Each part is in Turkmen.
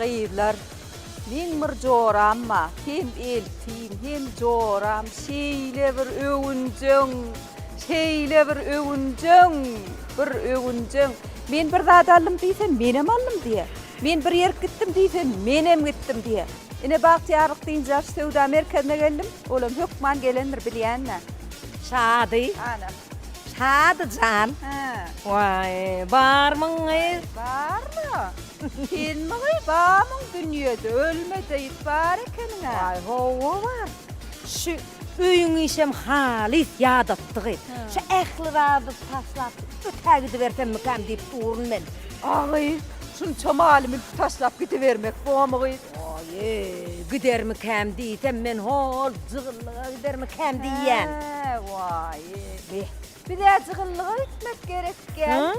Gyzlar, meň bir joram bar, hem eltim, hem joram, şeýle bir öwünjeň, şeýle bir öwünjeň, bir öwünjeň. Men bir zat aldym diýse, menem aldym diýýär. Men bir ýerik gitdim diýse, menem gitdim diýýär. Ine, Bagtyýarlyk dynç alyş söwda merkezine geldim, olam hökman gelendir, bilýän-dä. Şady. Ana. Şady jan. Hä. Waý, barmyň gyz? Barmy? Senmi gyz, barmyň dünýede, ölme-de ýit bar ekeniň-ä. Waý, hawa bar. Şu öýüň işem halys ýadatdy gyz. Şu ähli zady taşlap ötä gidibersemmikäm diýip durun men. A gyz, şunça maly-mülki taşlap gidibermek bormy gyz? Waý-eý, gidermikäm diýsem men hol jygyllyga gidermikäm diýýän. Hä, waý-eý. Beh. Biz-ä jygyllyga gitmek gerek gel.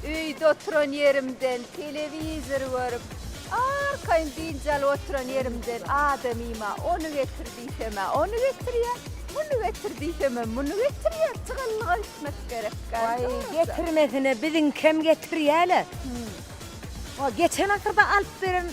Öýde oturan ýerimden telewizor görüp, arkaýyn dynç alyp oturan ýerimden adamyma ony getir diýsem-ä ony getirýär, muny getir diýsemem muny getirýär. Jygyllyga gitmek gerek gel. Waý, getirmesine biziňkem getirýä-le. Waý, geçen asyrda alyp beren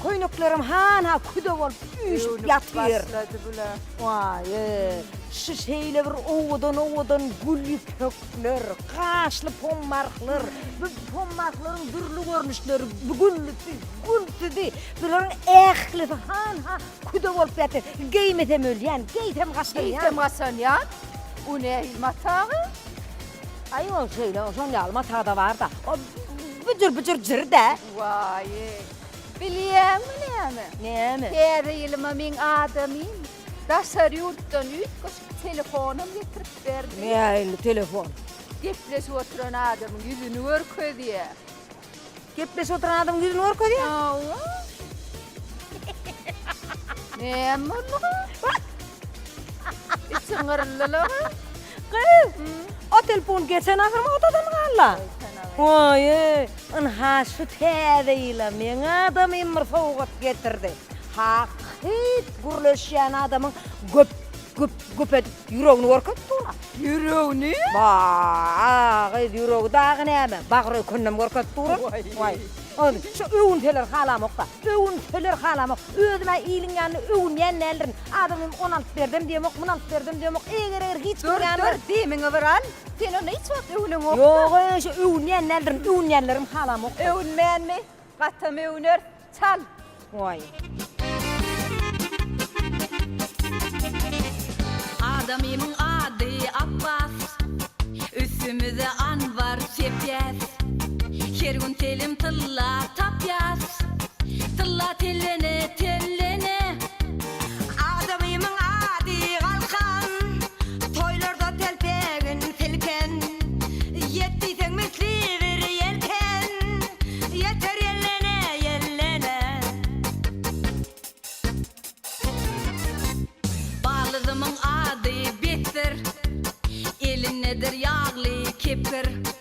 köýneklerim han-ha küde bolup üýşüp ýatyr. Başlady bular. Waý, şu şeýle bir owadan-owadan gül ýüpekler, gaşly pommarklar, bu pommarklaryň dürli görnüşleri, güllüsi, gülsüzi, bularyň ählisi han-ha küde bolup ýatyr. Geýmesem ölýän, geýsem gaşanýan. Geýsem gaşanýan? O nähili mata gyz? Aý, ol şeýle, şon ýaly mata-da bar-da. O büjür-büjür jir-dä. Waý, bilýäňmi näme? Näme? Täze ýylyma meň adamym daşary ýurtdan üýtgeşik telefonam getirip berdi. Nähili telefon? Gepleşip oturan adamyň ýüzüni görkezýär. Gepleşip oturan adamyň ýüzüni görkezýär? Hawa. Näme boldy gyz? Içiň gyryldy-la gyz. Gyz, o telefon geçen asyr modadan galdy. Waý, ynha şu täze ýyla meň adamym bir sowgat getirdi. Hakyt gürleşýän adamyň göp, güp, güp edip ýüregini görkezip dur-a. Ýüregini? Ba, gyz, ýüregi dagy näme, bagry ökendem görkezip dur-a. Waý. Şu öwünseler halamok-da. Öwünseler halamok. Özüm-ä iliň ýanynda öwünýän däldirin. Adamym ony alyp berdem diýemok, muny alyp berdem diýemok. Eger-eger hiç kimiň ýanynda. Dur, dur, demiňi bir al. Sen onda hiç wagt öwüneňok-da. Ýog-eý, şu öwünýän däldirin. Öwünýänlerim halamok. Öwünmänmi? Gatam öwüneris. Çal! Waý. Adamymyň ady Apbas, Üstümize anbar sepýäs. Her gün telim tylla tapýas, Tylla tellene, tellene. Adamymyň ady Galkan, Toýlarda telpegin silken. Ýet diýseň misli bir ýelken, Ýeter ýellene, ýellene. Baldyzymyň ady Besdir, Elindedir ýagly kepir.